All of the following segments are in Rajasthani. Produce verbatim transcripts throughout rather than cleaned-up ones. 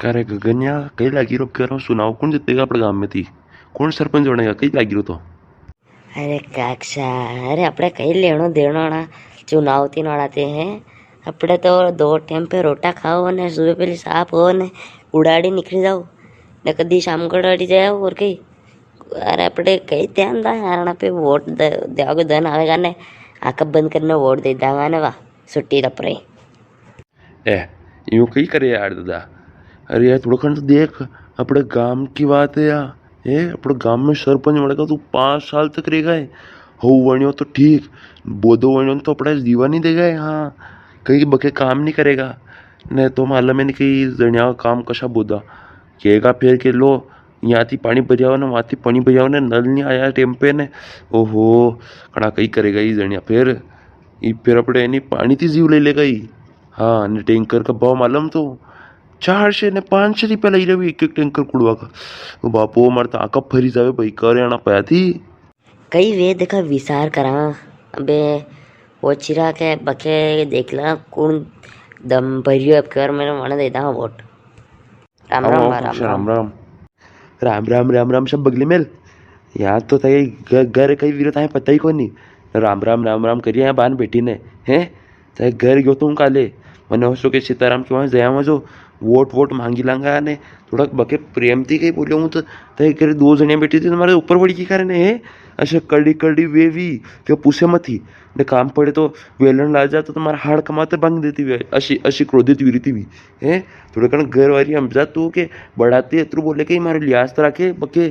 का रे गगनिया, कई लागी रो, कई रो सुनाव, कुण जीतेगा अपणे गाम में थी? कुण सरपंच बणेगा, कई लागी रो तो? अरे काकसा, अरे अपणे कई लेणो देणो ना चुनाव तीन वाला ते हैं। अपणे तो दो टेम पे रोटा खाओ ने सुबह पेली साफ हो ने उड़ाड़ी निकली जाओ ने कदी शाम को उड़ाड़ी जाओ और कई। अरे अपणे कई ध्यान दा यार, पे वोट द-, देवा को दन आवेगा ने आंख बंद करने वोट दे दांगा ने वाह, छुट्टी तपरे। ए, यूं कई करे यार दादा? अरे यार, थोड़ा खन तो देख, अपणे गाम की बात है यार। ए, अपणे गाम में सरपंच बणेगा तो पाँच साल तक रेगा है। हो वणियो तो ठीक, बोदो वणियो तो अपणे जीवा नी देगा है। हाँ, कई बके काम नी करेगा। ने तो मालूम है नी कई जणिया काम कसा बोदा। केगा फेर के लो, यां थी पाणी भरियाओ ने, वां थी पाणी भरियाओ ने, नल नी आया टेम पे ने। ओहो, कणा कई करेगा ई जणिया फेर। ई फेर अपणे नी पाणी थी जीव ले लेगा ई। हाँ, ने टैंकर का भाव मालूम तो, चार सौ ने पाँच सौ रुपया लई रहे एक एक टैंकर कुड़वा का। ओ बापो, मारे तो आंखा फरी जावे भाई, करे आना पाया थी। कई वे देखा विचार करा, अबे वो चिरा के बके देख ला कुण दम भरियो अब की बार मैंने वणे दे दा वोट। राम राम बा, राम राम। राम राम, राम राम, राम राम, सब बगली मेल। यार तो तई घ-, घर कई वीरो ताए पता ही कोनी। राम राम, राम राम करिया यहाँ बान बैठी ने, हैं? तई घर गयो तो हूँ काले। मने होसो के सीताराम के वहाँ जया जो वोट वोट मांगी लांगा ने, थोड़ा बके प्रेम थी कई बोले हूँ तो तई घर दो जणिया बैठी थी, तुम्हारे ऊपर बड़ी की कारण है, ऐसे करड़ी करड़ी वे भी, के पूछे मत ही। ने काम पड़े तो वेलन ला जा तो तुम्हारा हाड़ कमाते भांग देती वे, अशी, अशी क्रोधित वीरी थी भी। हैं? थोड़े कण घर वारी हम जा तू के बड़ाते अतरू बोले के मारे लिहाज तो राखे बके।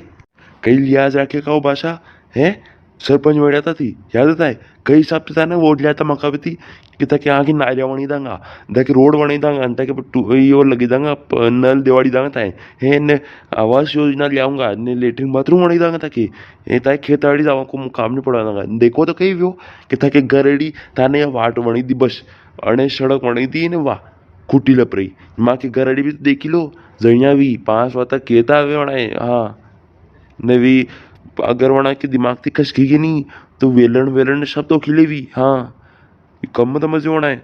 कई लिहाज राखे का वो भाषा है? सरपंच वणिया था थी, याद था है? कई हिसाब से था ना वोट लिया था मका भी थी कि ताकि आगे नालियां वणी दांगा, ताकि रोड वणी दांगा, ताकि टू-, यो लगी दांगा, प-, नल दिवाड़ी दांगा था है, ने आवास योजना लियाऊंगा, ने लेटरिन बाथरूम वणी दांगा ताकि, ए, ताकि खेताड़ी जावा को काम नहीं पड़ा दांगा। देखो तो कई व्यो कि ताकि गरड़ी थाने या वाट वणी दी बस, अने सड़क वणी दी ने वाह, खुटी लपरई। माँ के गरड़ी भी तो देखी लो, जणिया भी पांच वाता केता आवे वणाए, हाँ। ने भी अगर वणा के दिमाग थी खसकी गई नी, तो वेलण, वेलण सब तो खिले भी, हाँ। ये कम मत समझ वणाए।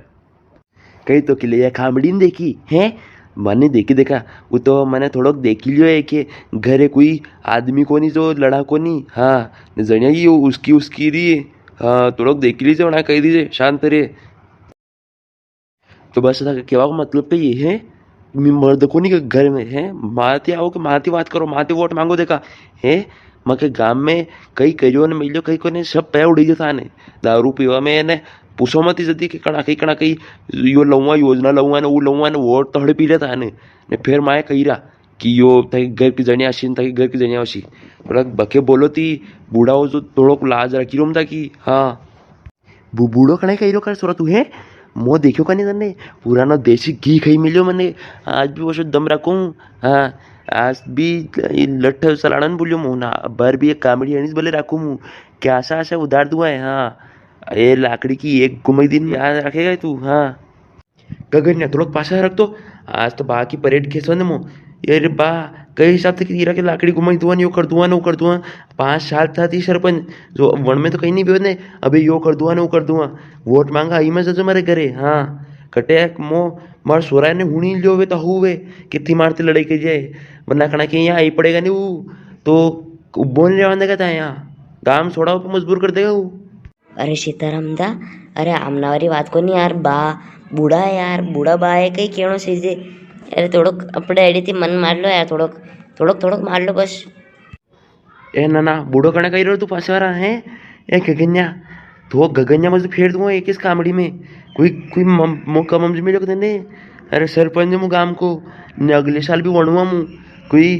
कई तो खिले या खामड़ी नी देखी, हैं? मने देखी देखा, वो तो मने थोड़ोक देखी लियो है कि घरे कोई आदमी कोनी जो लड़ा कोनी, हाँ। ने जणिया ये उसकी, उसकी री, हाँ, थोड़ोक देखी लीजे, वणा कही दीजे, शांत रे। तो बस था केवा को मतलब तो ये है, मी मर्द कोनी के घर में है, मारती आओ के मारती बात करो, मारती वोट मांगो देखा, है, मके गाम में कई करियो ने मिलियो, कई कोने सब पै उड़ी गयो था ने। दारू पीवा में ने पूछो मत जदी के कणा कई, कणा कई यो लऊंगा, योजना लऊंगा ने, वो लऊंगा ने, वोट तो हड़पी लेता ने। ने फिर माए कही रहा कि यो ताकि घर की जणिया आशी, ताकि घर की जणिया आशी। थोड़ा बके बोलो ती, बूढ़ा हो जो थोड़ो लाज रखी रोम ताकि, हाँ। बू-, बूढ़ो कणे कही रो कर सोरा तू है? मो देखो कने तन्ने, पुरानो देसी घी खाई मिलियो मने, आज भी वो दम रखूं। हाँ, आज भी ये लठ सलाड़न बोलियो मो ना, बर भी एक कामड़ी अणीस भले रखूं मु। क्या सा, सा उधार दुआ है, हाँ। ये लाकड़ी की एक घुमाई दिन याद रखेगा तू, हाँ। गगन ने थोड़ोक पासा रख तो, आज तो बा की परेड खेसवा ने मु। ये रे बा, कई हिसाब से कि हीरा के लाकड़ी घुमाई दुआ ने, यो कर दुआ ने, वो कर दुआ। पाँच साल था ती सरपंच, जो वन में तो कहीं नहीं बेवने, अबे यो कर दुआ ने, वो कर दुआ। वोट मांगा आई मैं जजो मारे घरे, हाँ। कटे मो, मार सोरा ने हुणी लियो वे तो हुवे, कितनी मारती लड़ाई कर जाए, वरना कणा के यहाँ आई पड़ेगा नहीं वो, तो बोल जावा देगा था यहाँ, गाम छोड़ावा पे मजबूर कर देगा वो। अरे सीताराम दा, अरे आमना वाली बात कोनी यार, बा बूढ़ा है यार, बूढ़ा बा है, कई केणो चीजे। अरे थोड़ोक अपने अड़ी थी मन मार लो यार, थोड़ोक, थोड़ोक, थोड़ोक मार लो बस। ए ना ना, बूढ़ो कणे कही रहो तू पासे वाला है? ए गगन्या, तो गगन्या मजू फेर दूंगा एक इस कामड़ी में। कोई, कोई मम-, मौका ममज मिलो के तने? अरे सरपंच मु गाम को, ने अगले साल भी वणुआ मु। कोई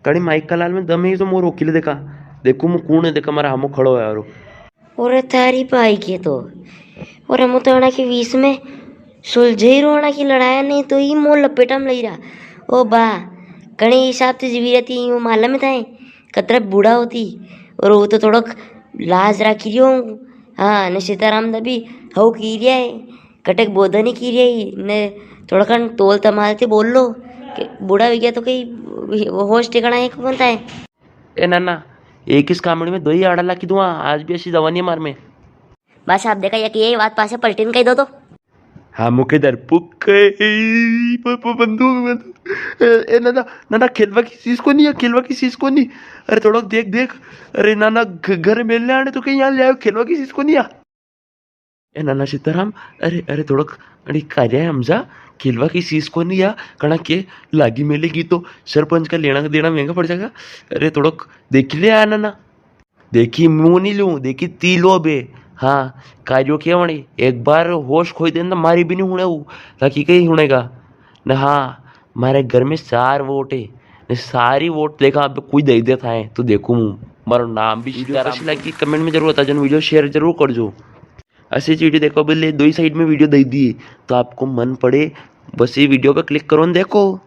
कणी माइक का लाल में दम ही तो मोर वकील देखा। देखू मु कूण है, देखा मारा हामो खड़ो है यारो। ओरे थारी भाई के तो, ओरे मु तो अणा के बीच में सुलझे ही रो, अणा की लड़ाया नहीं तो ही मोर लपेटा में लई रहा। ओ बा, कणी हिसाब से जीवी रहती, यूं मालूम है थाए, कतरा बूढ़ा होती, और वो तो थोड़ोक लाज राखी रियो हूँ। हाँ, ने सीताराम दा भी हव की रिया है। कटक बोधा नहीं की रही ने, थोड़ा कन तोल तमाल के बोल लो। के बूढ़ा हो गया तो कई वो होश ठिकाना एक बनता है। ए नाना, एक इस कामड़ी में दो ही आड़ा लाकी दूंगा, आज भी ऐसी जवानी है मार में। बस आप देखा, एक यही बात पासे पलटी ने कही दो तो। हाँ मुके दरपुक, ए, प-, प-, बंदू, बंदू। ए, ए, नाना, नाना, खेलवा की चीज कोनी है, खेलवा की चीज कोनी। अरे थोड़क देख, देख। अरे नाना, घ-, घर मेलने आने तो कहीं यहाँ ले आयो, खेलवा की चीज कोनी है। ए नाना सीताराम, अरे, अरे थोड़क, अरे कार्या है हमजा, खेलवा की चीज कोनी या, कणा के लागी मेलेगी तो सरपंच का लेना देना महंगा पड़ जाएगा। अरे थोड़क देखी ले आ नाना। देखी मूं नी लूं, देखी ती लो बे। हाँ, कार्यो केवणी, एक बार होश खोई देन तो मारी भी नी हुणे वो, ताकि कई हुणेगा। न हाँ, मारे घर में चार वोट है, ने सारी वोट देखा अब कोई दे देता है, तो देखूं मूं, मारो नाम भी सीताराम। कैसी लगी comment में जरूर बताजो, video share जरूर करजो। ऐसी वीडियो देखो, बोले दो ही side में video दे दी, तो आपको मन पड़े, बस ये video पे click करो न देखो।